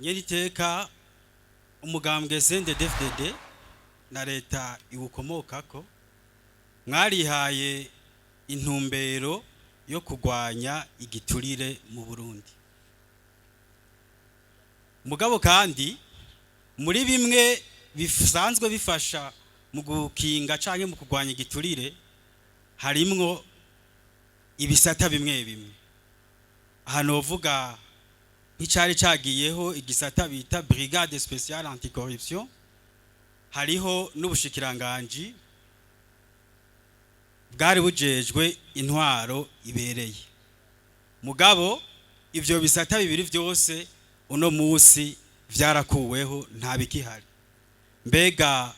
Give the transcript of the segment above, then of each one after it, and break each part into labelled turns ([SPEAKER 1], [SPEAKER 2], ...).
[SPEAKER 1] Nyeniteka, umugambwe CNDD-FDD na leta iwukomokako mwarihaye intumbero yo kurwanya igiturire mu Burundi. Mugabo kandi muri bimwe bisanzwe bifasha mu gukinga canke mu kurwanya igiturire harimwo ibisata bimwe bimwe. Aha novuga nk'icari cagiyeho, igisata bita brigade spéciale anticorruption, hariho n'ubushikiranganji bwari bujejwe intwaro ibereye. Mugabo ivyo bisata bibiri vyose uno musi vyarakuweho, nta bikihari. Mbega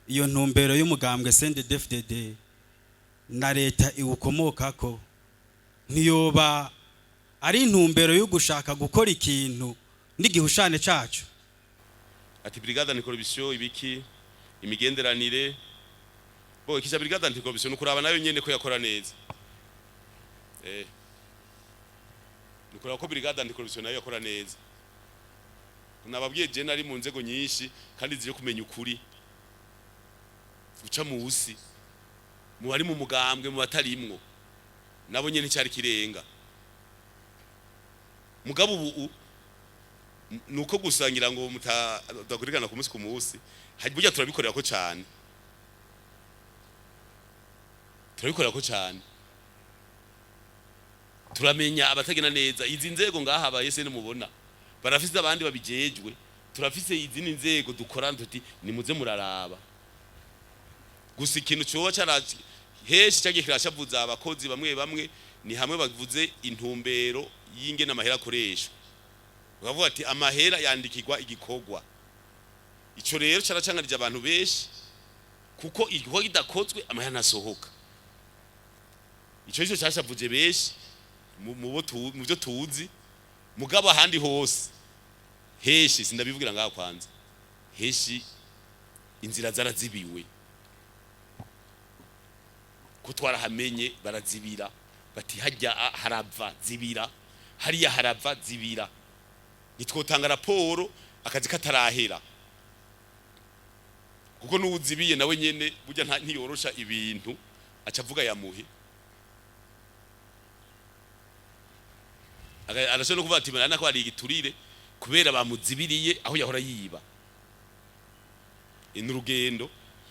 [SPEAKER 1] iyo ntumbero y'umugambwe CNDD-FDD na leta iwukomokako ntiyoba ari intumbero yo gushaka gukora ikintu n'igihushane cacu?
[SPEAKER 2] Ati brigade anticorruption, ibiki, imigenderanire. Bo ikisha brigade anticorruption nukuraba nayo nyene ko yakora neza. Nukuraba ko brigade anticorruption nayo yakora neza. Nababwiye, je nari mu nzego nyinshi kandi ziri kumenya ukuri, guca musi mu bari mu mugambwe, mu batarimwo nabo nyene cyari kirenga. Mugabo ubu nuko gusangira ngo mutakurikirana ku munsi ku munsi, burya turabikorera ko cyane, turabikorera ko cyane, turamenya abatagena neza. Izi nzego ngaha aba SN mubona barafise abandi babijejwe, turafise izindi nzego dukorana, tuti nimuze muraraba. Gusa ikintu coba cara heshi cyagiye kirashavuza abakozi bamwe bamwe ni hamwe bavuze intumbero y'ingene amahera akoreshwa, bakavuga ati amahera yandikirwa igikorwa. Ico rero caracanganije abantu benshi, kuko igikorwa kidakozwe amahera ntasohoka. Ico nico cashavuje benshi mu byo tuzi. Mugabo ahandi hose heshi sindabivugira ngaha, kwanza heshi inzira zarazibiwe, ko twarahamenye barazibira, bati hajya harava zibira, hariya harava zibira, nitwotanga raporo akazi katarahera, kuko n'uwuzibiye nawe nyene burya ntiyorosha ibintu, aca avuga yamuhe. Arashobora no kuvuga ati marana ko hari igiturire kubera bamuzibiriye aho yahora yiba. Ni urugendo.